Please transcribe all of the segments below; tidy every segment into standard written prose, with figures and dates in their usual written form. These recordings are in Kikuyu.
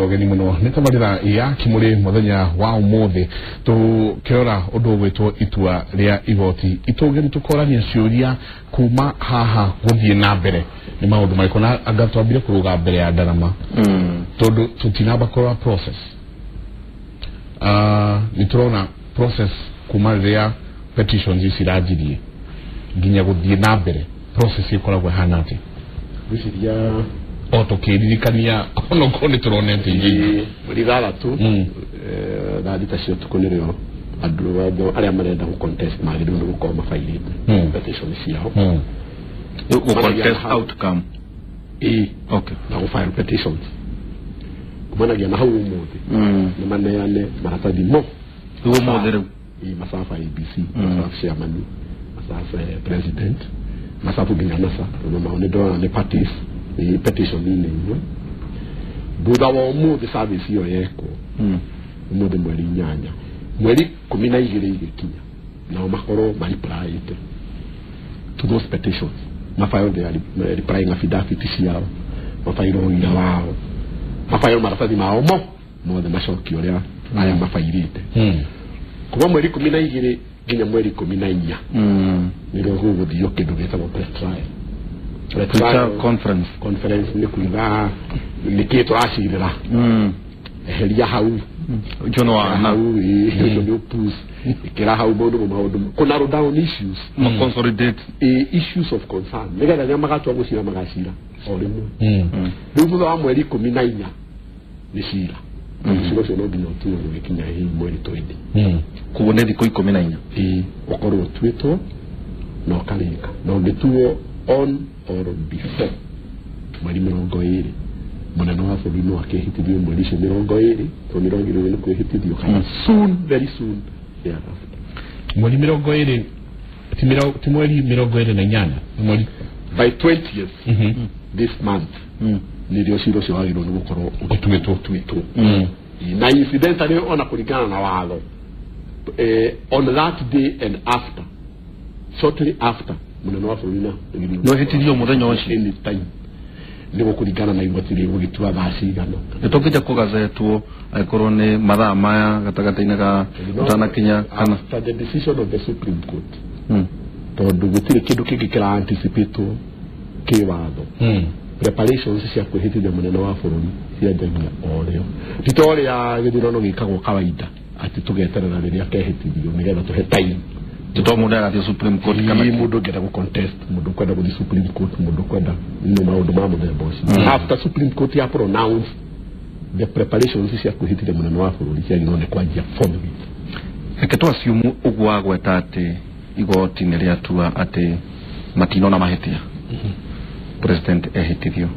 Ũgeni mũno nĩ tabarĩra ya Kimũrĩ mũthenya wa ũmũthĩ, tũkĩrora ũndũ ũgwĩtwo itua rĩa igoti. Itũgeni tũkorania ciũria kuma haha gũthiĩ na mbere nĩ maũndũ marĩkũ, na anga twambire kũrũga mbere ya ndarama tondũ tũtinamba kũrora process. Nĩ tũrona process kuma rĩrĩa petitions ici iranjirie nginya gũthiĩ na mbere, process ĩkoragwo ĩhana atĩa? Ngwĩciria o tũkĩririkania onokorwo nĩ tũronete ingĩ. Mweri 6 thaa 6 cia ũtukũ nĩrĩo andũ othe arĩa marenda gũ contest magĩrĩirwo nĩ gũkorwo mabairĩte petition ciao. Gũ contest outcome. Ĩĩ. Okay. Na gũ file petitions kumanagia na hau ũmũthĩ nĩ maneane maratathi mo. Rĩu ũmũthĩ rĩu. Ĩĩ, macabu IEBC, macabu chairman, macabu president, macabu nginya NASA, tondũ nao nĩ ndĩrona nĩ parties ĩ petition inĩ imwe. Thutha wa ũmũthĩ service ĩyo yekwo, ũmũthĩ mweri 8, mweri 12 igĩkinya, nao makorwo mareplyĩte to those petitions, mafile their replying affidavit ciao, mabairwo ũira wao, mabairwo maratathi mao mo mothe, macokio ũrĩa aya mabairĩte. Kuma mweri 12 nginya mweri 14 nĩrĩo gũgũthio kĩndũ gĩtagwo pre-trial. Pre-trial conference. Conference nĩ kuga nĩkĩĩ tũracirĩra, eheria hau. Ũcio nĩ wa hau, ĩĩ, ũcio nĩ ũpus ĩkĩra hau maũndũ kũ narrow down issues. Ma consolidate. Ĩ, issues of concern, nĩgetha rĩrĩa magatua gũcira magacira o rĩmwe. Rĩu thutha wa mweri 14 nĩ cira. Cira ũcio no nginya ũtuo gũgĩkinya hihi mweri 20. Koguo nĩ thikũ 14. Ĩĩ, ũkorwo ũtuĩtwo na ũkarĩka, na ũngĩtuo on or before mweri 20, mũnene wa bũrũri no akĩhĩtithio mweri icio 20, tondũ nĩ rwagĩrĩirwo nĩ kwĩhĩtithio kana soon, very soon thereafter. Mweri 20, ti mweri 28, nĩ mweri by 20th this month nĩrĩo cira ũcio wagĩrĩirwo nĩ gũkorwo ũtuĩtwo. Ũtuĩtwo. Na incidentally, ona kũringana na watho, on that day and after, shortly after, mũnene wa bũrũri na No ĩhĩtithio mũthenya ũcio. Any time, nĩ gũkũringana na igoti rĩgũgĩtua thaa cigana. Nĩ tũngĩnja kũgazetwo angĩkorwo nĩ mathaa maya gatagatĩ-inĩ ga ũtanakinya kana After the decision of the Supreme Court, tondũ gũtirĩ kĩndũ kĩngĩ kĩra anticipatwo kĩwatho, preparations cia kwĩhĩtithia mũnene wa bũrũri cianjagia o rĩo, ti ta ũrĩa gĩthurano gĩkagwo kawaida atĩ tũgeterera rĩrĩa kehĩtithio nĩgetha tũhe time. Ti to mũndũ agathiĩ Supreme Court kana Ĩĩ, mũndũ ũngĩenda gũ contest, mũndũ ũkwenda gũthiĩ Supreme Court, mũndũ ũkwenda no maũndũ ma mũthemba ũcio, after Supreme Court ya pronounce, the preparations cia kwĩhĩtithia mũnene wa bũrũri ciagĩrĩirwo nĩ kwanjia forthwith. Reke tũ assume ũguo wagweta atĩ igoti nĩ rĩatua atĩ matinona mahĩtia, president ehĩtithio,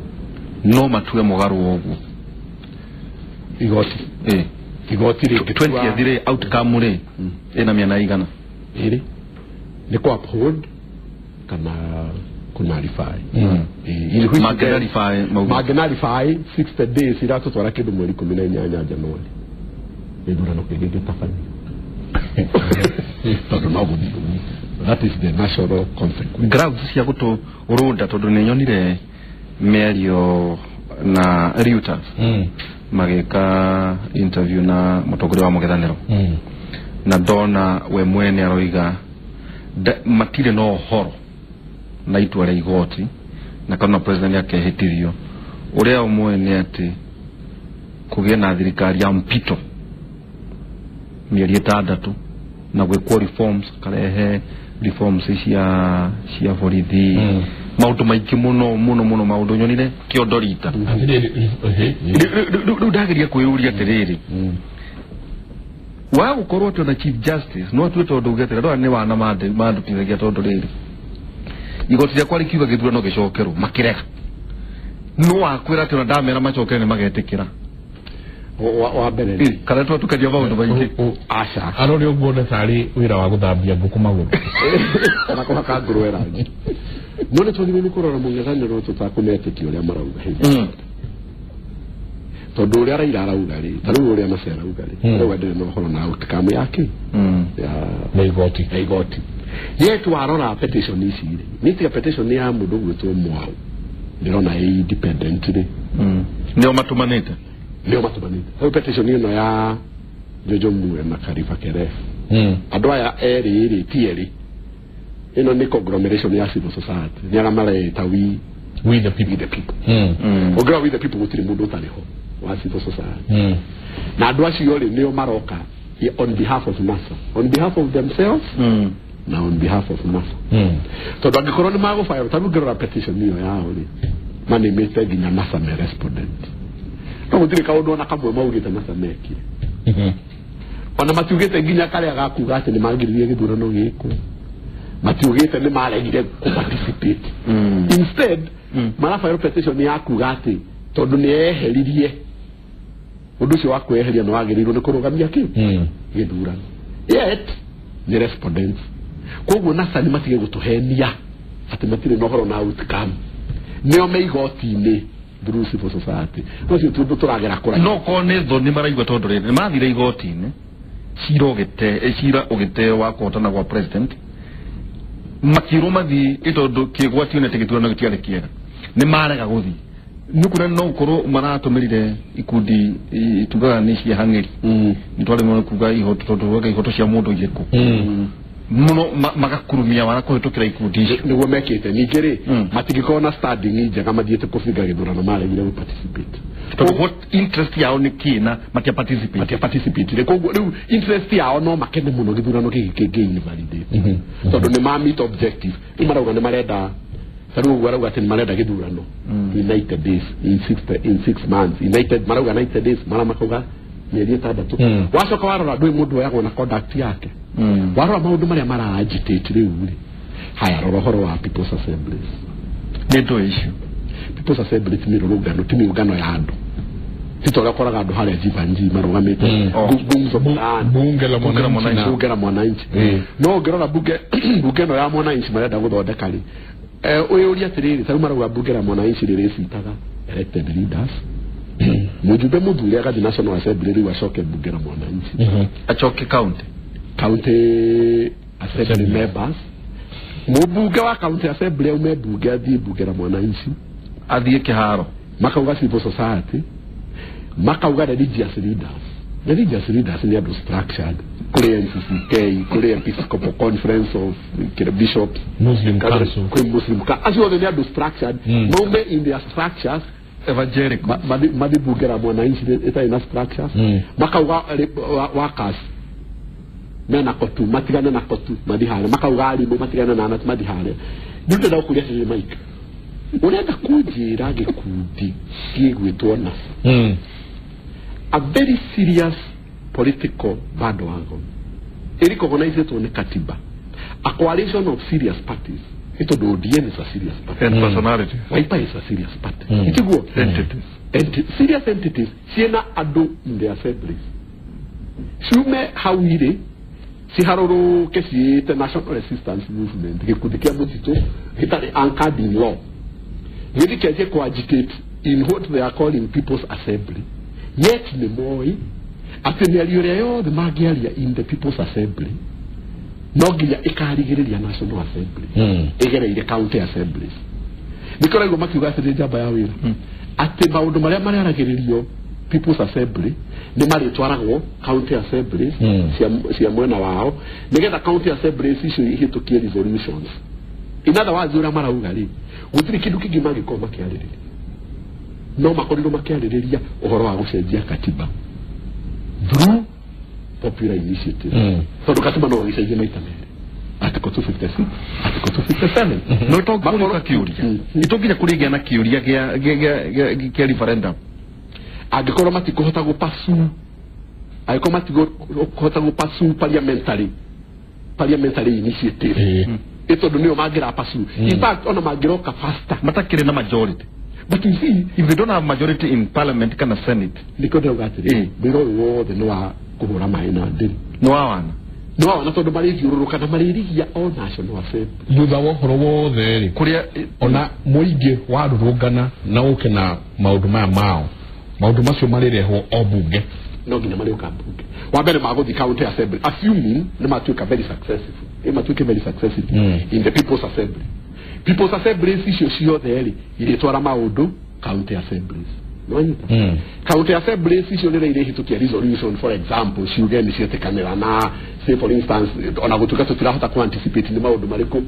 no matue mũgarũ ũguo? Igoti? Ĩ. Igoti rĩngĩtua 20th rĩ, outcome rĩ ĩna mĩena igana? Ĩrĩ, nĩ kũ uphold kana kũ nullify. Ĩĩ, in which Mangĩ mauga mangĩ nullify, 60 days iratũtwara kĩndũ mweri 18 Januari, gĩthurano kĩngĩ gĩtabanio, tondũ no gũthiĩ ũguo. That is the natural consequence. Grounds cia gũtũ ũrũnda, tondũ nĩ nyonire mĩario na Reuters magĩka interview na mũtongoria wa mũng'ethanĩro, na ndona we mwene aroiga matirĩ na ũhoro na itua rĩa igoti na kana president akehĩtithio. Ũrĩa ũmwe nĩ atĩ kũgĩe na thirikari ya mpito mĩeri 6 na gwĩkwo reforms, karehe reforms cia borithi, maũndũ maingĩ mũno mũno mũno, maũndũ nyonire kĩondo rita. Atĩrĩrĩ, ehe. Rĩu ndageria kwĩyũria atĩrĩrĩ, wa gũkorwo atĩ ona Chief Justice no atue, tondũ uge atĩrĩ, andũ aya nĩ wana mandutithagia, tondũ rĩrĩ igoti rĩakwa rĩkiuga gĩthurano gĩcokerwo makĩrega, no wakwĩra atĩ ona ndamera macokere nĩ magetĩkĩra? Wa mbere rĩ, Kana twatukaria maũndũ maingĩ? Aca. Arore ũguo nĩ tarĩ wĩra wa gũthambia ngũkũ magũrũ. Kana kũhaka ngũrwe rangi. No nĩ twagĩrĩirwo nĩ kũrora mũng'ethanĩro tũtakũmetĩkia ũrĩa marauga hĩndĩ, tondũ ũrĩa Raila arauga rĩ, ta rĩu ũrĩa Nace arauga rĩ, arauga ndĩrĩ na ũhoro na outcome yake ya na igoti. Ya igoti. Yet warora petition ici rĩ, nĩ tiga petition ya mũndũ ũgwĩtwo Mwau ndĩrona ĩ independent rĩ. Nĩo matũmanĩte. Nĩo matũmanĩte. Rĩu petition ĩno ya Jojo Mue na Kariba Kerefu. Andũ aya erĩ rĩ ti erĩ. Ĩno nĩ conglomeration ya civil society. Nĩ arĩa mareita we the people. We the people. Ũngĩrora we the people gũtirĩ mũndũ ũtarĩ ho wa civil society. Na andũ acio rĩ nĩo maroka on behalf of NASA, on behalf of themselves na on behalf of NASA. Tondũ angĩkorwo nĩ magũbayo ta rĩu ngĩrora petition ĩyo yao rĩ manĩmĩte nginya NASA me respondent. No gũtirĩ kaũndũ ona kamwe maugĩte NASA mekire. Ona matiugĩte nginya karĩa gakuga atĩ nĩ magiririe gĩthurano gĩkwo. Matiugĩte nĩ maregire kũ participate. Instead marabayo petition ya kuga atĩ tondũ nĩ eheririe ũndũ ũcio wa kweheria nĩ wagĩrĩirwo nĩ kũrũgamia kĩ gĩthurano. Yet nĩ respondents. Koguo NASA nĩ matige gũtũhenia atĩ matirĩ na ũhoro na outcome. Nĩo me igoti-inĩ through civil society. No cio tũndũ tũragera kũraya. No korwo nĩ thoni maraigua tondũ rĩrĩ nĩ mathire igoti-inĩ cira ũgĩteo wa kũhotana gwa president makĩrwo mathiĩ ĩ tondũ kĩgwatio nĩ atĩ gĩthurano gĩtiarĩ kĩega nĩ marega gũthiĩ. Nĩ kuona no gũkorwo maratũmĩrire ikundi tugaga nĩ cia hang'ĩri nĩ twaremwo nĩ kuga ihoto tondũ tugaga ihoto cia mũndũ irĩkũ mũno magakurumia wara kũhĩtũkĩra ikundi icio nĩguo mekĩte. Ningĩ rĩ matingĩkorwo na standing njega mathiĩte kũbinga gĩthurano maregire gũ participate. Tondũ what interest yao nĩ kĩ na matia participate. Matia participate. Koguo rĩu interest yao no makene mũno gĩthurano gĩkĩ kĩngĩ invalidate. Tondũ nĩ ma meet objective. Rĩu marauga nĩ marenda ta rĩu ũguo arauga atĩ nĩ marenda gĩthurano in 90 days, in 6 months, in marauga 90 days, mara makauga mĩeri ĩtandatũ. Wacoka warora ndũĩ mũndũ oyagwo na conduct yake. Warora maũndũ marĩa mara agitate rĩu rĩ. Haya rora ũhoro wa People's Assemblies. Nĩ ndũĩ icio. People's Assembly ti mĩrũrũngano, ti mĩũngano ya andũ. Ti ta ũrĩa ũkoraga andũ harĩa Jivanji marũgamĩte gumzo mtaani. Bunge la mwananchi. Bunge la mwananchi. No ũngĩrora bunge ĩno ya mwananchi marenda gũthondeka rĩ. Ũyũria atĩrĩrĩ, ta rĩu marauga bunge la mwananchi rĩrĩcitaga elected leaders. Mũjumbe mũthure agathiĩ National Assembly rĩu acoke bunge la mwananchi. Acoke county. County Assembly members. Mũbunge wa county assembly aume bunge athiĩ bunge la mwananchi. Athiĩ kĩharo. Makauga civil society. Makauga religious leaders. Religious leaders nĩ andũ structured. Kũrĩ NCCK, kũrĩ Episcopal Conference of Bishops, Muslim Council. Kũrĩ Muslim Council. Acio othe nĩ andũ structured. Maume in their structures. Evangelical. Mathi bunge la mwananchi ĩtarĩ na structures. Makauga workers mena kotu, matigane na kotu, mathi harĩa. Makauga arimũ matigane na anati mathi harĩa. Nĩ ndĩrenda gũkũria atĩrĩrĩ Mike. Ũrenda kũnjĩra gĩkundi gĩgwĩtwo NASA. A very serious political bandwagon. Ĩrecognizĩtwo nĩ katiba. A coalition of serious parties. Ĩtondũ ODM is a serious party. And personality. Wiper is a serious party. Itiguo? Entities. Serious entities. Ciĩna andũ in the assemblies. Ciume hau irĩ ciharũrũke ciĩte National Resistance Movement gĩkundi kĩa mũtitũ gĩtarĩ anchored in law. Gĩthiĩ kĩanjie kũ-agitate in what they are calling People's Assembly. Yet nĩ moĩ atĩ mĩario ĩrĩa yothe mangĩaria in the People's Assembly no nginya ĩkarigĩrĩria National Assembly ĩgereire county assemblies. Nĩkĩo ũraigua makiuga atĩ nĩ njamba ya wĩra atĩ maũndũ marĩa marĩaragĩrĩrio People's Assembly nĩ marĩtwaragwo county assemblies cia mwena wao nĩgetha county assemblies icio ihĩtũkie resolutions. In other words, ũrĩa marauga rĩ gũtirĩ kĩndũ kĩngĩ mangĩkorwo makĩarĩrĩria. No makorirwo makĩarĩrĩria ũhoro wa gũcenjia katiba through popular initiative. Tondũ katiba no ĩcenjie maita merĩ. Article 256, Article 257. No tũngĩũka kĩũria. Nĩtũnginya kũrĩgĩa na kĩũria kĩa referendum. Angĩkorwo matikũhota gũpursue, angĩkorwo matikũhota gũpursue parliamentary initiative. Ĩtondũ nĩyo mangĩra pursue. In fact, ona mangĩroka faster. Matakĩrĩ na majority. But you see, if they don't have majority in parliament kana senate, nĩkĩo ndĩrauga atĩrĩrĩ, wĩra ũyũ wothe nĩ wa kũhũra maĩ na ndĩrĩ. Nĩ wa wana. Nĩ wa wana tondũ marĩthiũrũrũka na marĩrigia o National Assembly. Thutha wa ũhoro wothe rĩ, kũrĩa ona mũingĩ warũrũngana na ũke na maũndũ maya mao, maũndũ macio marĩrehwo o bunge. No nginya marĩũka bunge. Wa mbere magũthiĩ county assembly, assuming nĩ matuĩka very successful. Matuĩke very successful in the People's Assembly. People's Assemblies icio ciothe rĩ irĩtwara maũndũ county assemblies. Nĩwanyita? County assemblies icio rĩrĩa irĩhĩtũkia resolution, for example, ciuge nĩ cietĩkanĩra na, say for instance, ona gũtuĩka tũtirahota ku anticipate nĩ maũndũ marĩkũ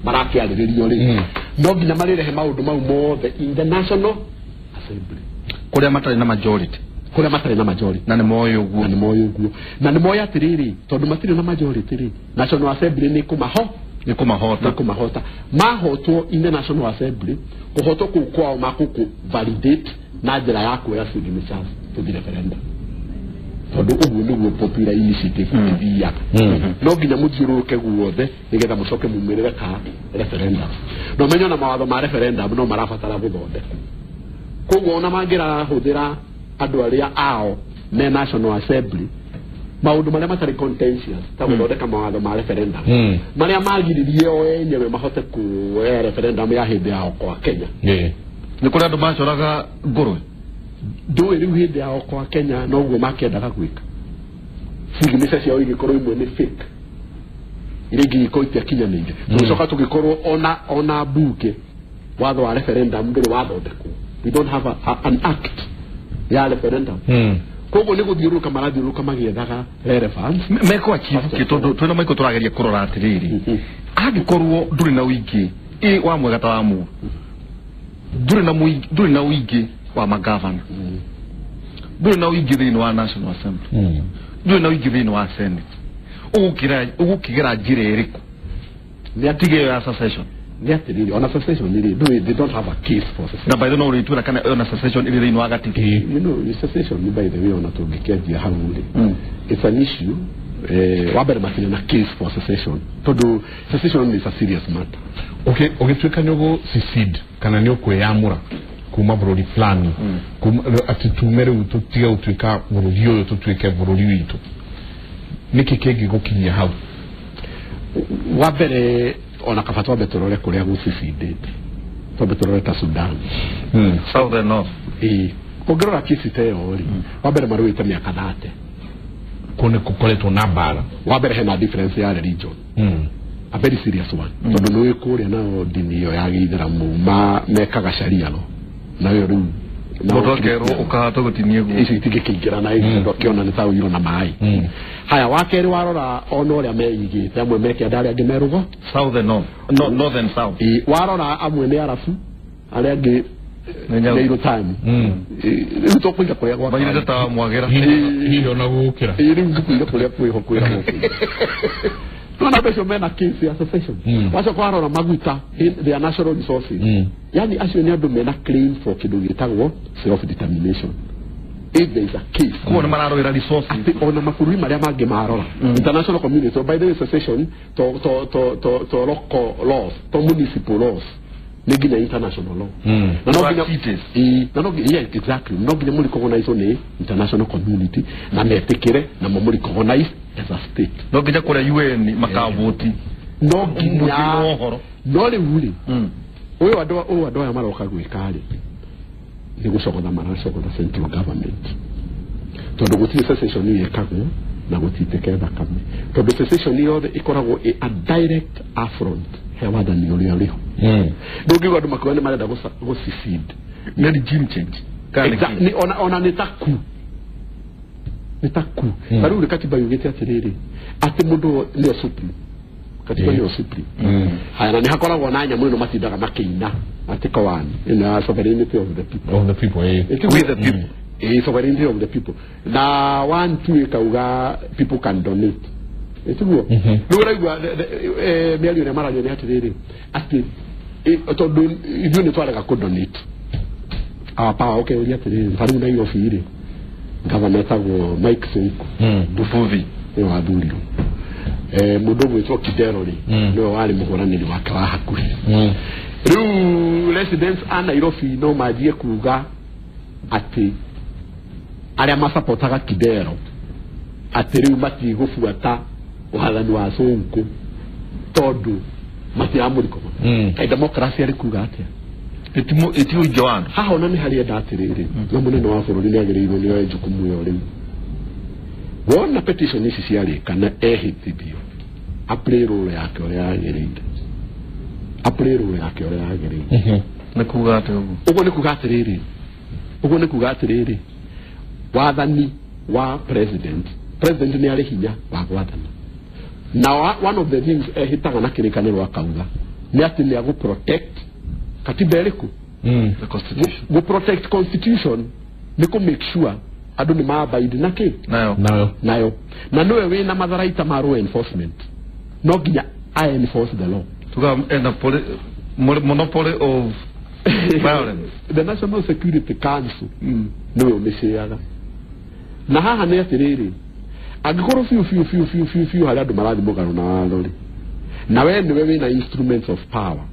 marakĩarĩrĩrio rĩ, no nginya marĩrehe maũndũ mau mothe in the National Assembly. Kũrĩa matarĩ na majority. Kũrĩa matarĩ na majority. Na nĩ moĩ ũguo. Na nĩ moĩ ũguo. Na nĩ moĩ atĩrĩrĩ, tondũ matirĩ na majority rĩ, National Assembly nĩ kũmaho. Nĩ kũmahota. Nĩ kũmahota. Mahotwo in the National Assembly, kũhotwo kũu kwao makũkũ validate na njĩra ya kuoya signatures to the referendum. Tondũ ũguo nĩguo popular initiative ĩthiaga. No nginya mũthiũrũrũke guothe nĩgetha mũcoke mumĩrĩre ka referendum. No menye ona mawatho ma referendum no marabatara gũthondekwo. Koguo ona mangĩrahũthĩra andũ arĩa ao me National Assembly, maũndũ marĩa matarĩ contentious ta gũthondeka mawatho ma referendum, marĩa magiririe o enyewe mahote kuoya referendum ya hĩndĩ ya Okoa Kenya. Nĩ kũrĩ andũ macoraga ngũrwe. Ndũĩ rĩu hĩndĩ ya Okoa Kenya noguo makĩendaga gwĩka. Signature ciao igĩkorwo imwe nĩ fake, iria ingĩ igĩkorwo itiakinyanĩire. Tũgĩcoka tũgĩkorwo ona bunge watho wa referendum ndũrĩ wathondekwo. We don't have an act ya referendum. Koguo nĩ gũthiũrũrũka marathiũrũrũka magĩethaga relevance. Meko achieve kĩ tondũ twĩna maiko tũrageria kũrora atĩrĩrĩ, angĩkorwo ndũrĩ na ũingĩ wa mwega ta wa mũndũ, ndũrĩ na ũingĩ wa magavana, ndũrĩ na ũingĩ thĩinĩ wa National Assembly, ndũrĩ na ũingĩ thĩinĩ wa Senate, ũgũkĩgera njĩra ĩrĩkũ? Nĩ Tiga ĩyo ya secession. Nĩ atĩrĩrĩ, ona secession rĩ, ndũĩ, they don't have a case for secession. Na by the way, no ũrĩtwĩra kana ĩyo secession ĩrĩ thĩinĩ wa gatiba. You know, secession by the way, ona tũngĩkĩanjia hau rĩ, it's an issue. Wa mbere matirĩ na case for secession tondũ secession is a serious matter. Okay, ũgĩtuĩka nĩ ũgũ secede kana nĩ ũkwĩyamũra kuma bũrũri fulani, atĩ tume rĩu tũtige gũtuĩka bũrũri ũyũ tũtuĩke bũrũri witũ, nĩkĩ kĩngĩgũkinyia hau? Wa mbere ona kaba twambe tũrore kũrĩa gũcicindĩte, twambe tũrore ta Sudan, South and North. Ũngĩrora kesi ta ĩyo rĩ, wa mbere marũĩte mĩaka 30. Kũu nĩ gũkoretwo na mbara. Wa mbere hena difference ya religion, a very serious one, tondũ nĩ kũrĩa nao ndini ĩyo ya gĩithĩramu mekaga sharia law, nayo rĩu mũndũ akerwo ũkahata gũtinia guo, icio itingĩkĩingĩra na icio akĩona nĩ ta ũirwo na maĩ. Haya, wa kerĩ warora ona ũrĩa meigĩte, amwe mekĩenda arĩa angĩ merugo South and North, North and South. Warora amwe nĩ Arabu arĩa angĩ nĩ Irutani. Rĩu tũkũiga kũrĩa gwa Manyitĩte ta mwagĩra hihi ona gũgũkĩra. Rĩu ngũkũiga kũrĩa kwĩho kwĩragwo. Nona mbeca mena case ya secession. Wacoka warora maguta, their natural resources. Yani acio nĩ andũ mena claim for kĩndũ gĩtagwo self determination. If there is a case, kuo nĩ mararũĩra resources. Atĩ ona mabũrũri marĩa mangĩ marora, international community. So by the way, secession to to to to to local laws, to municipal laws, nĩ nginya international law. Na no nginya na no yeah, exactly. No nginya mũrecognize nĩ international community na metĩkĩre na mũrecognize as a state. No nginya kũrĩa UN makavoti. No nginya no rĩu rĩ, ũyũ andũ aya maroka gwĩka rĩ, nĩ gũcogotha maracogotha central government, tondũ gũtirĩ secession ĩkagwo na gũtitĩke thakame, tondũ secession yothe ĩkoragwo ĩ a direct affront he wathani ũrĩa ũrĩho. Ndũngĩigua andũ makiuga nĩ marenda gũ secede. Nĩ regime change. Ona nĩ ta coup. Nĩ ta coup. Ta rĩu katiba yugĩte atĩrĩrĩ, atĩ mũndũ nĩyo supreme. Katiba nĩyo supreme. Haya, na nĩ hakoragwo na nyamũ ĩno matindaga makĩina Article 1 in the sovereignty of the people. Of the people, With the people. Sovereignty of the people. Na 1 2 ikauga people can donate. Ĩtiguo? Rĩu ũraigua mĩario ĩrĩa maragia nĩ atĩrĩrĩ, atĩ tondũ ithuĩ nĩ twarega kũ donate our power. Okay, ũria atĩrĩrĩ, ta rĩu Nairobi rĩ, gavana etagwo Mike Sonko Mbuvi nĩwe wathurirwo. Mũndũ ũgwĩtwo Kidero rĩ, nĩwe warĩ mũhũranĩri wake wa hakuhĩ. Rĩu residents a Nairobi no manjie kuga atĩ arĩa masapotaga Kidero atĩ rĩu matigũbuata wathani wa Sonko tondũ matiramũrikoma. Kaĩ democracy arĩ kuga atĩa? Ĩti ũingĩ wa andũ. Haha ona nĩ harĩ enda atĩrĩrĩ, na mũnene wa bũrũri nĩ agĩrĩirwo nĩ oe jukumu ĩyo rĩu. Wona petition ici ciarĩka na ehĩtithio, a play role yake ũrĩa yagĩrĩire. A play role yake ũrĩa yagĩrĩire. Nĩ kuga atĩa ũguo? Ũguo nĩ kuga atĩrĩrĩ, Ũguo nĩ kuga atĩrĩrĩ, wathani wa president nĩ arĩ hinya wa gwathana. Na one of the things ehĩtaga na kĩrĩkanĩro akauga nĩ atĩ nĩ agũ protect katiba ĩrĩkũ? The constitution. Gũ protect constitution nĩ kũ make sure andũ nĩ ma abide na kĩ? Nayo. Na nĩwe wĩna matharaita ma law enforcement. No nginya I enforce the law. Tuga ena monopoly of violence. The National Security Council nĩwe ũmĩceaga. Na haha nĩ atĩrĩrĩ, angĩkorwo biũ harĩa andũ marathiĩ mũgarũ na watho rĩ, na we nĩwe wĩna instruments of power,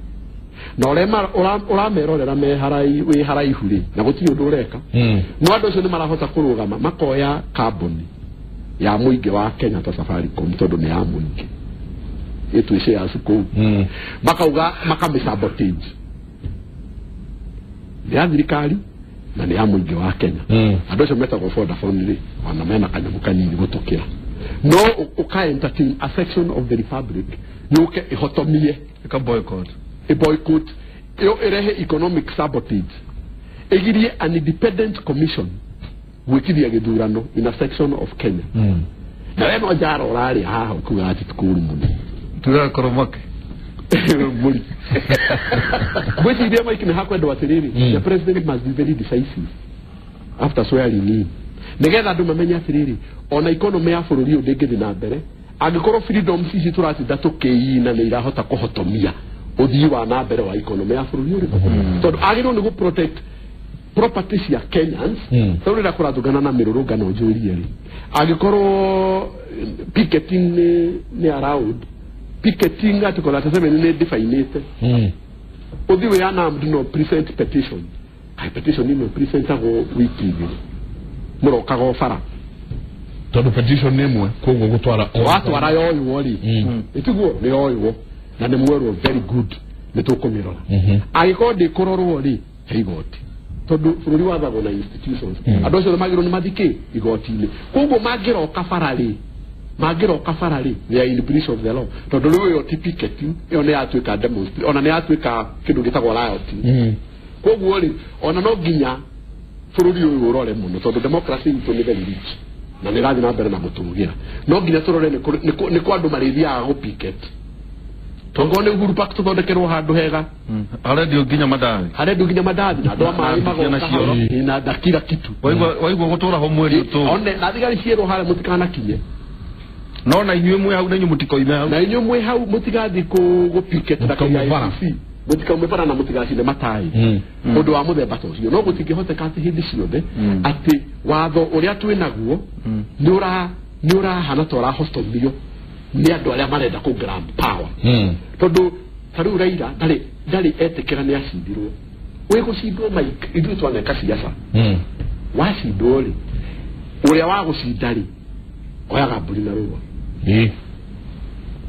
na ũramerorera wĩ haraihu rĩ, na gũtirĩ ũndũ ũreka, no andũ acio nĩ marahota kũrũgama makoya kambuni ya mũingĩ wa Kenya ta Safaricom tondũ nĩ ya mũingĩ ĩtwĩ shares kũu, makauga makamĩ-sabotage. Nĩ ya thirikari na nĩ ya mũingĩ wa Kenya. Andũ acio metagwo Vodafone rĩ, ona mena kanyamũ kanini gũtũkĩra. No ũka entertain a section of the republic yũke ĩhotomie, ĩka boycott, ĩ-boycott, ĩyo ĩrehe economic sabotage, ĩgirie an independent commission gwĩkithia gĩthurano in a section of Kenya. Na we no njara ũrarĩa haha ũkiuga atĩ ti kũũru mũno. Tugaga koromake. Mũri. Gwĩciria Mike nĩ hakwendwo atĩrĩrĩ, the president must be very decisive after swearing in. Nĩgetha andũ mamenye atĩrĩrĩ, ona economy ya bũrũri ũyũ ndĩngĩthiĩ na mbere angĩkorwo freedoms ici tũratinda tũkĩina nĩ irahota kũhotomia ũthii wa na mbere wa economy ya bũrũri ũrĩkũ. Tondũ agĩrĩirwo nĩ gũ protect property cia Kenyans. Tondũ rĩrĩa kũrathũngana na mĩrũrũngano njũrie rĩ, angĩkorwo picketing nĩ allowed, picketing article 37 nĩ definite. Ũthiĩ wĩ unarmed no present petition. Kaĩ petition ĩno presentagwo wiki igĩrĩ, mũrokaga o bara. Tondũ petition nĩ ĩmwe, koguo gũtwara watwara yoywo rĩ, ĩtiguo nĩ yoywo na nĩ mwerwo very good nĩ tũkũmĩrora. Angĩkorwo ndĩkũrorwo rĩ, he igoti. Tondũ bũrũri wathagwo na institutions. Andũ acio magĩrĩirwo nĩ mathikĩ igoti-inĩ. Koguo mangĩroka bara rĩ, they are in breach of the law. Tondũ rĩu ĩyo ti picketing, ĩyo nĩ yatuĩka demonstration, ona nĩ yatuĩka kĩndũ gĩtagwo rioting. Koguo rĩ, ona no nginya bũrũri ũyũ ũrore mũno tondũ democracy itũ nĩ very rich na nĩ ĩrathiĩ na mbere na gũtũgĩra. No nginya tũrore nĩ kũ andũ marĩthiaga gũ picket. Tondũ nĩ Uhuru Park tũthondekerwo handũ hega, harendio nginya mandathi, harendio nginya mandathi na andũ a maĩ magoka hau na kila kitu. Waigua gũtũra ho mweri ũtũ. One na thigari cierwo harĩa mũtikanakinye. No na inyuĩ mwĩ hau na inyuĩ mũtikoime hau. Na inyuĩ mwĩ hau mũtigathiĩ kũ picket na KICC. Mũtikaume bara na mũtigacine matai. Ũndũ wa mũthemba ta ũcio. No gũtingĩhoteka atĩ hĩndĩ ciothe atĩ watho ũrĩa twĩ naguo nĩ ũrahana ta ũrahotomio nĩ andũ arĩa marenda kũ grab power. Tondũ ta rĩu Raila ndarĩ etĩkĩra nĩ acindirwo. Wĩ gũcindwo Mike, ithuĩ twaneka ciaca. Wacindwo rĩ, ũrĩa wa gũcinda rĩ, oyaga mbũri na rũa.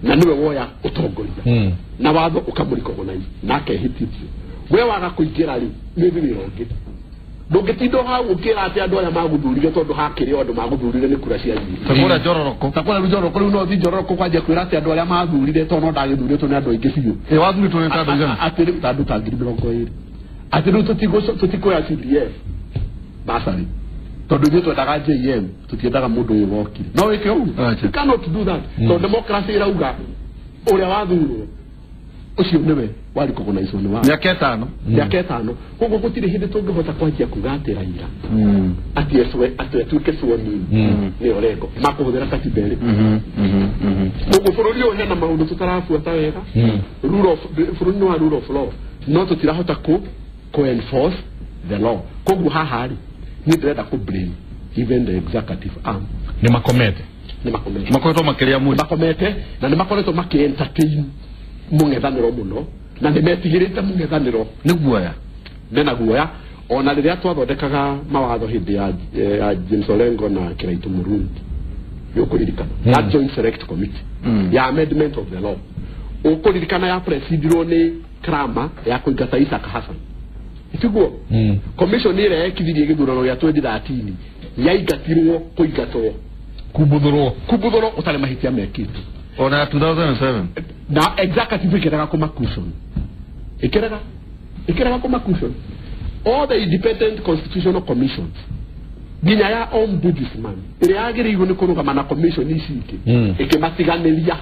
Na nĩwe woya ũtongoria. Na watho ũkamũrecognize na akehĩtithio. We waga kũingĩra rĩ, nĩ ũthiĩ wĩra ũngĩ. Ndũngĩtinda hau ũkĩra atĩ andũ aya magũthurire tondũ hakĩrĩ o andũ magũthurire nĩ kura cia nyingĩ. Ta kũrĩa Njororoko. Ta kũrĩa Njororoko rĩu no ũthiĩ Njororoko kwanjia kwĩra atĩ andũ arĩa mathurire tondũ no ndagĩthurĩtwo nĩ andũ aingĩ biũ. Ĩ wathurĩtwo nĩ ta andũ aigana? Atĩ rĩu ta andũ ta 20,000. Atĩ rĩu tũtikuoya CDF basari. Tondũ ithuĩ twendaga JM, tũtiendaga mũndũ ũyũ wokire. No wĩke ũguo? You cannot do that. Tondũ democracy ĩrauga ũrĩa wathurwo ũcio nĩwe wa recognize nĩ wa mĩaka ĩtano. Mĩaka ĩtano. Koguo gũtirĩ hĩndĩ tũngĩhota kwanjia kuga atĩ Raila atĩ atuĩke sworn in nĩ Orengo makũhũthĩra katiba ĩrĩkũ. Koguo bũrũri ũyũ hena maũndũ tũtarabuata wega. Rule of bũrũri nĩ wa rule of law, no tũtirahota kũ enforce the law. Koguo haha rĩ, niĩ ndĩrenda kũ blame even the executive arm. Nĩ makomete. Nĩ makomete. Makoretwo makĩrĩa mwĩrĩ. Makomete na nĩ makoretwo makĩ entertain mũng'ethanĩro mũno na nĩ metigĩrĩte mũng'ethanĩro. Nĩ guoya. Mena guoya. Ona rĩrĩa twathondekaga mawatho hĩndĩ ya James Orengo na Kiraitu Murungi, nĩũkũririkana that joint select committee ya amendment of the law, ũkũririkana ya presidirwo nĩ Krama ya kũingata Isaac Hassan. Itiguo commission ĩrĩa yekithirie gĩthurano gĩa 2013 yaingatirwo kũingatwo kumbuthũrwo ũtarĩ mahĩtia mekĩtwo. Ona 2007 na executive ĩkĩrega kũma cushion. Ĩkĩrega kũma cushion. All the independent constitutional commissions nginya ya ombudsman ĩrĩa yagĩrĩirwo nĩ kũrũgama na commission ici ingĩ ĩkĩmatiganĩria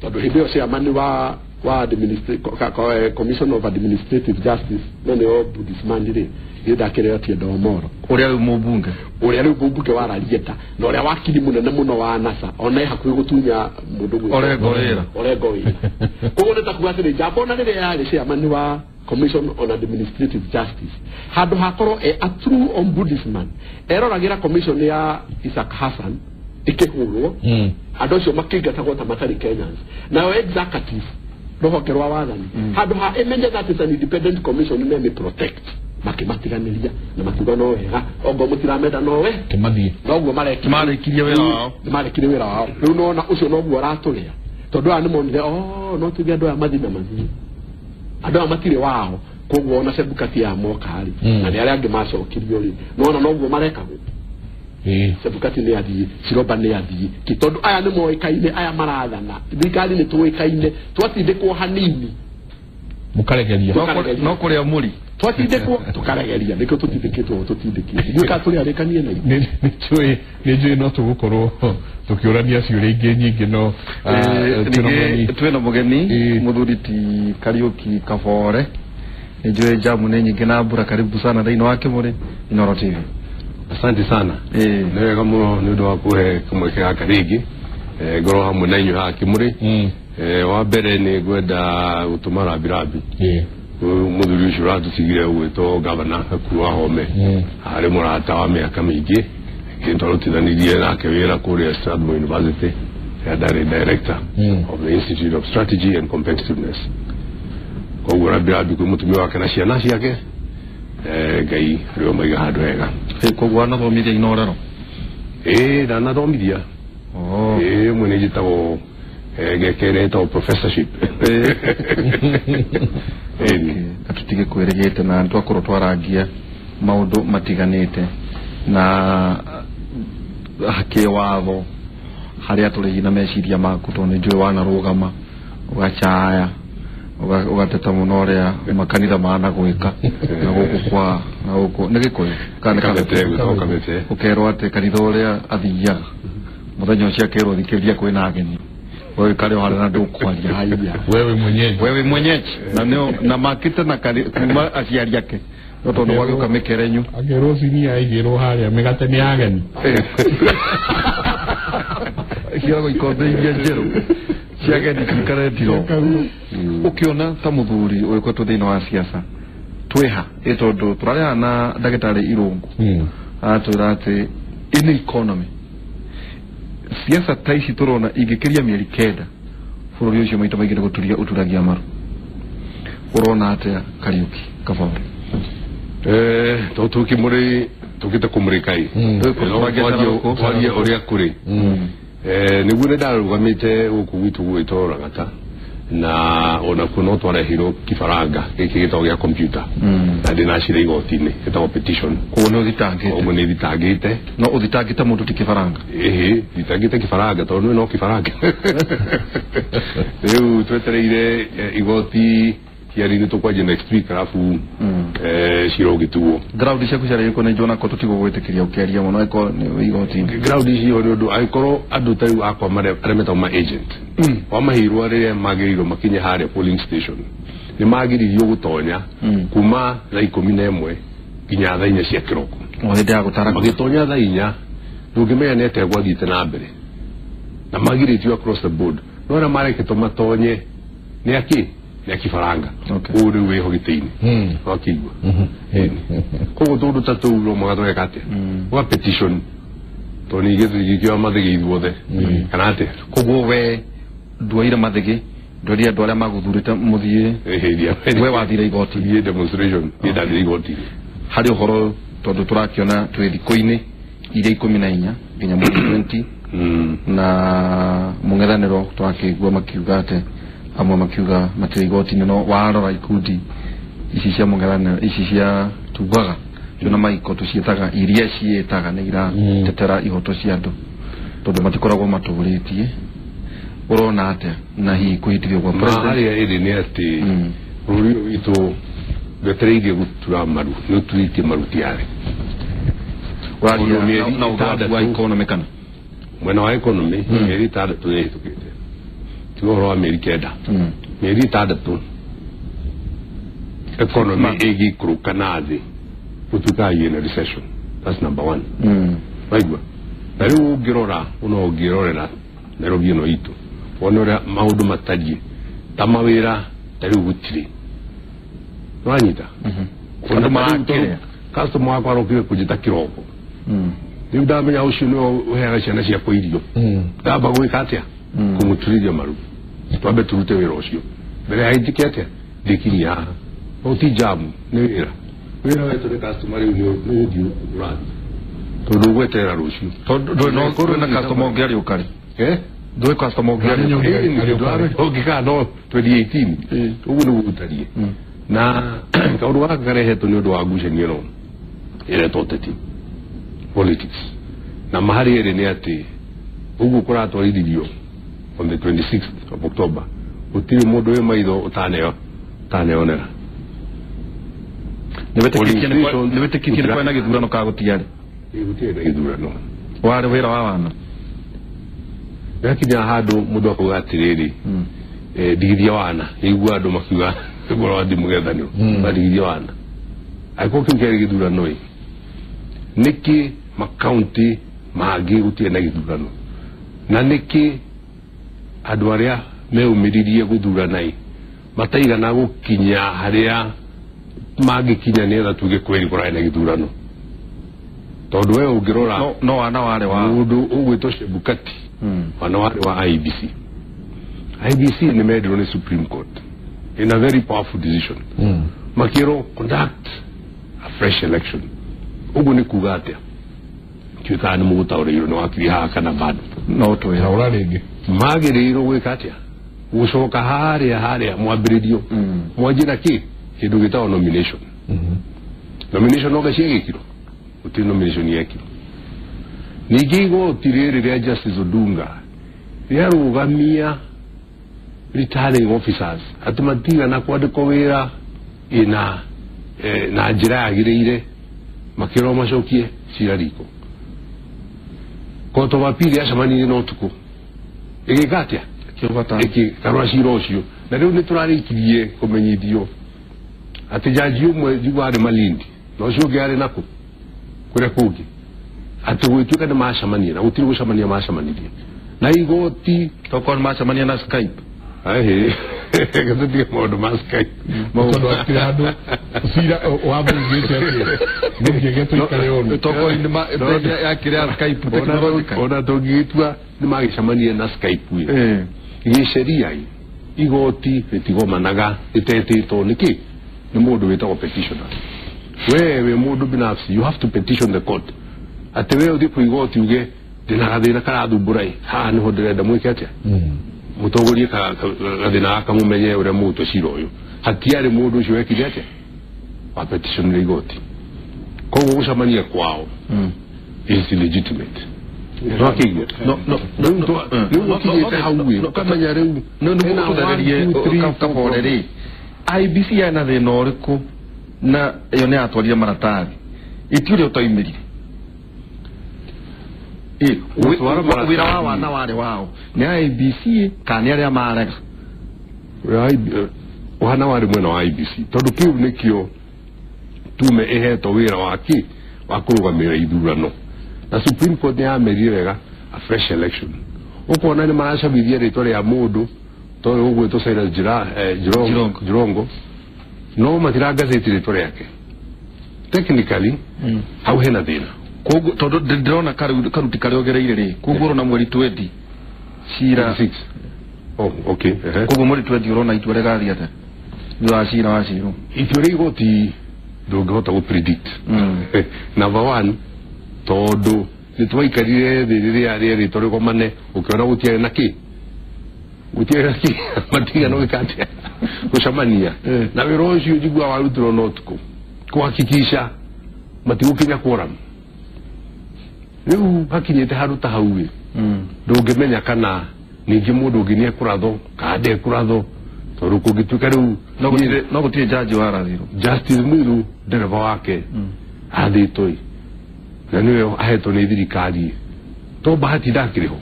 tondũ hĩndĩ ĩyo chairman wa Commission of Administrative Justice no nĩ ombudsman rĩ gĩndakĩrĩ Otiendo Omolo ũrĩa rĩu mũmbunge ũrĩa rĩu mũmbunge wa Rarieta na ũrĩa wakiri mũnene mũno wa NASA ona e hakuhĩ gũtunya mũndũ gwĩtwo Orengo wĩra. Koguo nĩ ta kuga atĩrĩ njamba ona rĩrĩa yarĩ chairman wa Commission on Administrative Justice handũ hakorwo a true ombudsman eroragĩra commission ya Isaac Hassan ĩkĩhũrwo andũ acio makĩingatagwo ta matarĩ Kenyans nayo executive rũhonge rwa wathani handũ ha ĩmenye that is an independent commission nĩ protect makĩmatiganĩria na makiuga no wega ongo mũtiramenda no we kĩmathiĩ noguo marekirie wĩra wao nĩmarekirie wĩra wao rĩu nona ũcio noguo ũratũrĩa tondũ aya nĩmonire oh no tuge andũ aya mathiĩ na mathiĩ andũ aya matirĩ wao koguo ona Chebukati ya moka rĩ na nĩ arĩa angĩ macokirio rĩ nona noguo marekagwo. Chebukati nĩ athiĩ Chiroba nĩ athiĩ ki tondũ aya nĩ moĩkaine aya marathana thirikari nĩ tũĩkaine twatindĩkwo hanini mũkaregeria no kũrĩa mũri twatindĩkwo tũkaregeria nĩkĩo tũtindĩkĩtwo tũtindĩkĩte ndiũĩ kana tũrĩarĩkanie na ithuĩ. Nĩ njũĩ no tũgũkorwo tũkĩũrania ciũria ingĩ nyingĩ no twĩna mũgeni mũthuri ti Kariuki Kabore nĩ njũĩ jamu nĩ nyingĩ na mbura karibu sana thĩinĩ wa Kĩmũrĩ Inooro TV. Asante sana. Nĩ wega mũno nĩ ũndũ wa kũhe kamweke gaka rĩngĩ ngorwo hamwe na inyuĩ haha Kĩmũrĩ. Wa mbere nĩ ngwenda gũtũma rambirambi mũthuri ũcio ũratũtigire ũgwĩtwo gavana Ekuru Wahome arĩ mũrata wa mĩaka mĩingĩ kĩ twarutithanirie nake wĩra kũrĩa Strathmore University rĩrĩa ndarĩ director of the Institute of Strategy and Competitiveness. Koguo rambirambi kwĩ mũtumia wake na ciana ciake Ngai rĩo maiga handũ hega. Koguo anathomithia Inoorero? Ĩĩ ndanathomithia ĩĩ mwe nĩ njĩtagwo gekere ĩtagwo professorship. Tũtige kwĩrĩgĩte na twakorwo twarangia maũndũ matiganĩte na kĩwatho harĩa tũrĩ na meciria maku tondũ nĩ njũĩ wanarũgama ũgacaya ũgateta mũno ũrĩa makanitha managwĩka na gũkũ kwa na gũkũ nĩ Gĩkũyũ kana Kabete ũkerwo atĩ kanitha ũrĩa athiaga mũthenya ũcio akerwo thikĩrĩria kwĩna ageni wewe kale wale na ndũkwaria haya wewe mwenyeji na nĩo na makĩte na kuma aciari ake no tondũ gwagĩũka mĩkerenyu akerwo cinia aigĩrwo harĩa mĩgate nĩ ageni kĩogo ikombe iria njerũ cia ageni cikare ndiro ũkĩona ta mũthuri ũgĩkoretwo thĩinĩ wa siasa twĩha ĩ tondũ tũrarĩha na ndagĩtarĩ Irũngũ aratwĩra atĩ in economy siasa ta ici tũrona ingĩkĩria mĩeri 9 bũrũri ũcio maita maingĩ nĩ gũturia ũturagia maru. Ũrona atĩa Kariuki Kabore? Tondũ tũkĩmũrĩ tũkĩte kũmũrĩka ĩ twarie ũrĩa kũrĩ nĩguo nĩ ndarũgamĩte gũkũ gwitũ gwĩtwo Ragata na onakuo no twarehirwo kibaranga gĩkĩ gĩtagwo gĩa computer na ndĩnacira igoti-inĩ gĩtagwo petition. Koguo nĩ ũthitangĩte? Koguo nĩ thitangĩte. No ũthitangĩte mũndũ ti kĩbaranga? Ĩhĩ thitangĩte kĩbaranga tondũ nĩ no kĩbaranga. Rĩu twetereire igoti hearing tũkwanjia next week arabu cira ũgĩtuo. Ground ciaku ciarĩ irĩkũ? Nĩ njũĩ ko tũtigũgwĩtĩkĩria ũkĩaria mũno angĩkorwo nĩ igoti-inĩ. Ground icio nĩ ũndũ angĩkorwo andũ ta rĩu akwa arĩa metagwo ma agent wamaheirwo rĩrĩa magĩrĩirwo makinye harĩa polling station nĩ magĩrĩirio gũtonya kuma thaa 11 nginya thaa 4 cia kĩroko. O hĩndĩ ya gũtara magĩtonya thaa 4 ndũngĩmenya nĩ atĩa gwathiĩte na mbere na magirĩtio across the board no arĩa mareketwo matonye nĩ akĩ nĩ akibaranga ũũ rĩu wĩho gĩtĩ-inĩ wakĩigua koguo tũndũ ta tũu no mũhaka tũgeka atĩa ũga petition tondũ ningĩ tũtingĩkĩoya mathĩgĩ ithuothe kana atĩa. Koguo we nduoire mathĩgĩ ndwerire andũ arĩa magũthurĩte mũthiĩ we wathire igoti thiĩ demonstration niĩ ndathire igoti-inĩ harĩ ũhoro tondũ tũrakĩona twĩ thikũ-inĩ iria 14 nginya mweri 20 na mũng'ethanĩro twakĩigua makiuga atĩ amwe makiuga matirĩ igoti-inĩ no warora ikundi ici cia mũng'ethanĩro ici cia tugaga tuona maiko tũciĩtaga iria ciĩtaga nĩ iratetera ihoto cia andũ tondũ matikoragwo matũrĩtie. Ũrona atĩa na hihi kũhĩtithio kwa president? Harĩa ĩrĩ nĩ atĩ bũrũri ũyũ witũ Ndwetereirie gutura maru ni uturite maru tiare. Uraria na ũgwaku wa economy kana mwena wa economy mĩeri 6 nĩĩhĩtũkĩte tiga ũhoro wa mĩeri 9 mĩeri 6 economy ĩgĩikũrũka na thĩ gũtuĩkaga ĩna recession. That's number 1. Waigua na rĩu ũngĩrora no ũngĩrorera Nairobi ĩno itũ wone ũrĩa maũndũ matariĩ ta mawĩra ta rĩu gũtirĩ nĩwanyita andũ marakĩrĩa customer wakwa arokire kũnjĩta kĩroko rĩu ndamenya ũcio nĩwe ũheaga ciana ciakwa irio ndamba gwĩka atĩa kũmũturithia maru twambe turute wĩra ũcio mbere ya njĩke atĩa ndĩkinyie haha no ti jamu nĩ wĩra wĩra wetũ nĩ customer rĩu nĩ ũthiĩ ũrathiĩ tondũ ũgweterera rũciũ tondũ ndũrĩ na customer ũngĩ arĩ ũkarĩ ndũĩ customer ũngĩ arĩ ũngĩkaa no 2018 ũguo nĩguo gũtariĩ na kaũndũ gaka karehetwo nĩ ũndũ wa ngucanio ĩno ĩretwo ũteti politics na maharĩ ĩrĩ nĩ atĩ ũguo kũratwarithirio on the 26th of October gũtirĩ mũndũ wĩ maitho ũtaneyonera nĩwĩtĩkĩtie nĩ kwarĩ na gĩthurano kana gũtiarĩ gũtiarĩ na gĩthurano warĩ wĩra wa wana yakinya handũ mũndũ akauga atĩrĩrĩ ndigithia wana nĩigua andũ makiuga ũhoro wa mũng'ethanĩro bandigithia wana angĩkorwo kĩu kĩarĩ gĩthurano ĩ nĩkĩ makaunti mangĩ gũtirĩ na gĩthurano na nĩkĩ andũ arĩa meumĩririe gũthurana ĩ mataigana gũkinya harĩa mangĩkinya nĩgetha tuge kweri kũrarĩ na gĩthurano tondũ we ũngĩrora no wana warĩ wa mũndũ ũgwĩtwo Chebukati wana warĩ wa IEBC. IEBC nĩ mendirwo nĩ Supreme Court in a very powerful decision makĩrwo conduct a fresh election ũguo nĩ kuga atĩa ndiũĩ kana nĩ mũgũtaũrĩirwo nĩ wakiri haha kana bado no twĩra rĩngĩ magĩrĩirwo gwĩka atĩa gũcoka harĩa harĩa mwambĩrĩrio mwanjie na kĩ kĩndũ gĩtagwo nomination. Nomination noga ciagĩkirwo gũtirĩ nomination yekirwo ningĩ igoti rĩrĩ rĩa Justice Odunga rĩarũgamia returning officers atĩ matigana kwandĩkwo wĩra ĩna na njĩra yagĩrĩire makĩrwo macokie cira riko Court of Appeal yacemanirie na ũtukũ ĩgĩka atĩa ĩkĩgarũra cira ũcio na rĩu nĩ tũrarĩkirie kũmenyithio atĩ jaji ũmwe njigua arĩ Malindi na ũcio ũngĩ arĩ nakũ kũrĩa kũngĩ atĩ gwĩtuĩka nĩ macemania na gũtirĩ gũcemania macemanirie na igoti tokorwo nĩ macemania na Skype gĩtũtige maũndũ ma Skype tondũ hatirĩ handũ cira wamũigĩte atĩa nĩngĩge tũikare ũru tokorwo nĩ yakĩrĩa Skype technological ona tũngĩgĩtua nĩ magĩcemania na Skype ĩ gĩceria igoti rĩtigomanaga rĩtetĩtwo nĩkĩ nĩ mũndũ wĩtagwo petitioner we wĩ mũndũ binafsi you have to petition the court atĩ we ũthiĩ kwĩ igoti uge ndĩna gathĩna karathumbũra ĩ haha nĩho ndĩrenda mwĩke atĩa mũtongorie gathĩna gaka mũmenye ũrĩa mũgũtua cira ũyũ hatiarĩ mũndũ ũcio wekire atĩa wa petitionire igoti koguo gũcemania kwao is illegitimate nĩwakĩigua rĩu gũkinyĩte hau ĩ ũkamenya rĩu nĩgũtũthererie kabore rĩ IEBC yarĩ na thĩna ũrĩkũ na ĩyo nĩ yatwarire maratathi iti ũrĩa ũtoimĩrire wĩra wa wana warĩ wao nĩ IEBC kana nĩ arĩa marega wana warĩ mwena wa IEBC tondũ kĩu nĩkĩo tume ĩhetwo wĩra wa kĩ wa kũrũgamĩrĩra ithurano na Supreme Court nĩ yamerire wega a fresh election ũkona nĩ maracabithia rĩtwa rĩa mũndũ tondũ ũgwĩtwo Cyrus Jirongo no matirangazĩti rĩtwa rĩake technically hau hena thĩna koguo tondũ ndĩrona karuti karĩa ongereire rĩ koguo ũrona mweri 20 cira oh okay koguo mweri 20 ũrona itua rĩgathiĩ atĩa thutha wa cira wa cirwo itua rĩa igoti ndũngĩhota gũ predict number 1 tondũ nĩ twaikarire thĩ rĩrĩa rĩerĩtwo rĩgomane ũkĩona gũtiarĩ na kĩ gũtiarĩ na kĩ matigana gwĩka atĩa gũcemania na wĩra ũcio njiguaga warutirwo na ũtukũ kũhakikisha matigũkinya quorum rĩu hakinyĩte handũ ta hau ĩ ndũngĩmenya kana ningĩ mũndũ ũngĩ nĩ ekũrathwo kana ndekũrathwo Tondu kũngĩtuĩka rĩu no gũtirĩ jaji warathirwo. Justice Mwiru ndereba wake athĩtwo ĩ na nĩwe ahetwo nĩ thirikari to Bahati ndakĩrĩ ho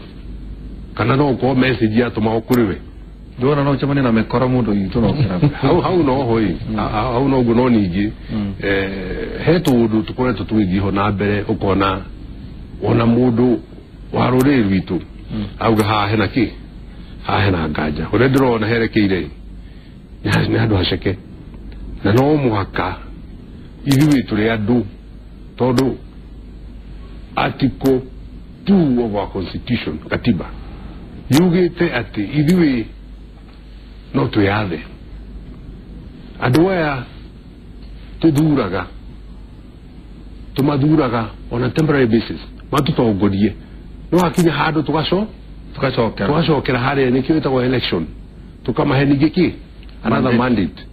kana no ũkorwo message yatũmagwo kũrĩ we. Ndona no ũcemanie na mĩkora mũndũ witũ no kĩrabu. Hau no ho ĩ hau no ũguo no ningĩ he tũũndũ tũkoretwo tũgĩthiĩ ho na mbere ũkona ona mũndũ wa rũrĩrĩ rwitũ auga haha hena kĩ haha hena nganja ũrĩa ndĩrona herekeire nĩ handũ haceke na no mũhaka ithuĩ tũrĩ andũ tondũ article 2 of our constitution katiba yugĩte atĩ ithuĩ no twĩyathe. Andũ aya tũthuraga tũmathuraga on a temporary basis matũtongorie no hakinya handũ tũgacokera harĩa nĩkĩo ĩtagwo election tũkamahe ningĩ kĩ another mandate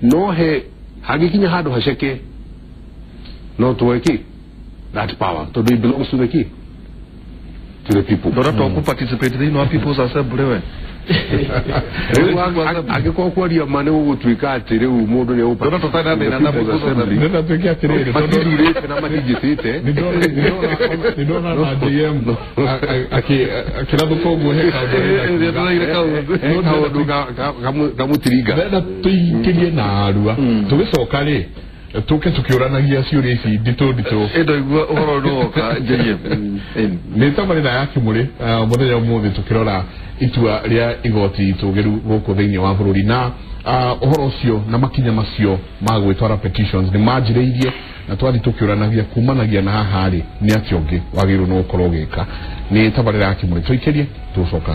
no he hagĩkinya handũ haceke no tuoe kĩ that power tondũ it belongs to the kĩ to the people. Ndona to participate thĩinĩ wa People's Assembly we. Rĩu angĩkorwo kwaria ma nĩ gũgũtuĩka atĩ rĩu mũndũ nĩ Ndona tũtarĩ na thĩna na People's Assembly. Nĩ ndatuĩke atĩrĩrĩ matithurĩte na matinjĩtĩte. Nĩ ndona na JM akĩrathũka ũguo he kaũndũ kamũtiringa. Ndĩrenda tũingĩrie na arua tũgĩcoka rĩ tũke tũkĩũranagia ciũria ici nditũ nditũ. Ĩndoigua ũhoro nĩ woka JM. Nĩ tabarĩra ya Kĩmũrĩ mũthenya ũmũthĩ tũkĩrora itua rĩa igoti itũgĩru gũkũ thĩinĩ wa bũrũri na ũhoro ũcio na makinya macio ma gwĩtwara petitions nĩ manjĩrĩirie na twathi tũkĩũranagia kumanagia na haha rĩ nĩ atĩa ũngĩ wagĩrĩirwo nĩ gũkorwo ũgĩka. Nĩ tabarĩra ya Kĩmũrĩ tũikĩrie tũgũcoka.